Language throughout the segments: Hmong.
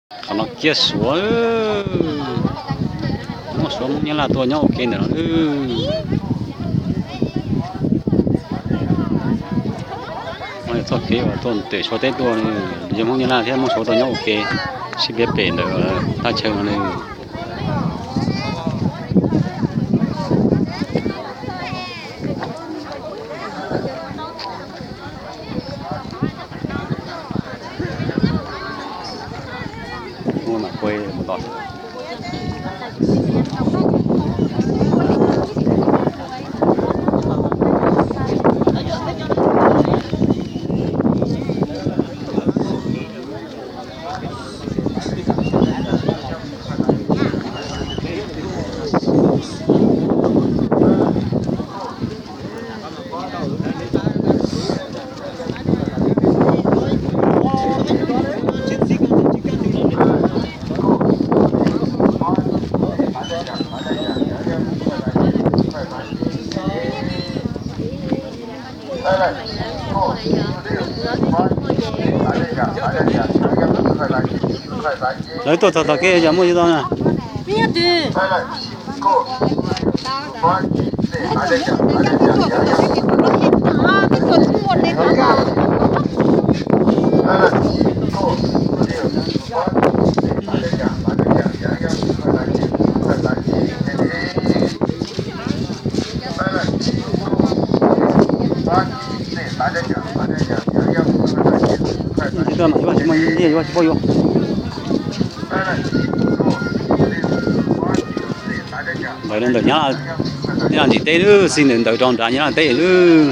Qhov no kiag Suav, muaj Suav Hmoob Nyab Laj tuaj nyob ua ke ntawm no. Txoj kev uas tuaj ntawm Suav teb tuaj, yog Hmoob Nyab Laj thiab Hmoob Suav tuaj nyob ua ke sib pem ntawm thaj chaw no. Lawv tuaj txog tom kev yog muaj tsis tau na. Tsis tau mas yuav tsis muaj nyiaj yuav tsis paub yuav. Ntawm no ntawm Nyab Laj, Nyab Laj ntsis teb lawm, xib ntawm ntawd rau nrad Nyab Laj teb lawm.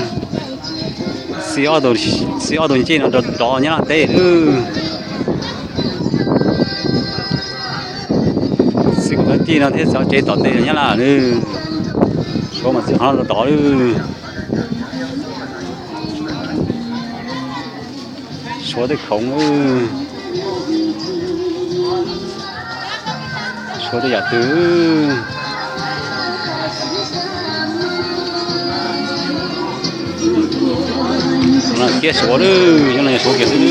Xib ob tug ncej no rov Nyab Laj teb lawm. Xib kuv thab cij no thiab xib ob tsev tom tej Nyab Laj lawm. Suav mas xib qhov no rau tod lawm. Suav tej khoom, Suav tej yam twg. Kiag Suav lawm, yog no yog Suav kiag xwb.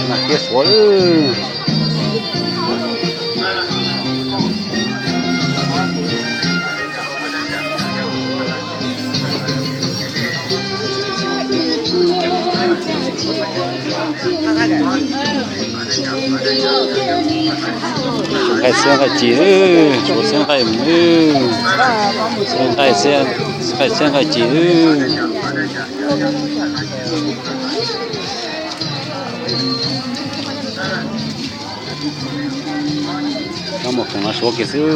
Mas kiag Suav lawm. Nqaij xiab nqaij ci, Suav xiab nqaij mus, xiab nqaij, nqaij xiab nqaij ci. Cov muag khoom no Suav kiag xwb.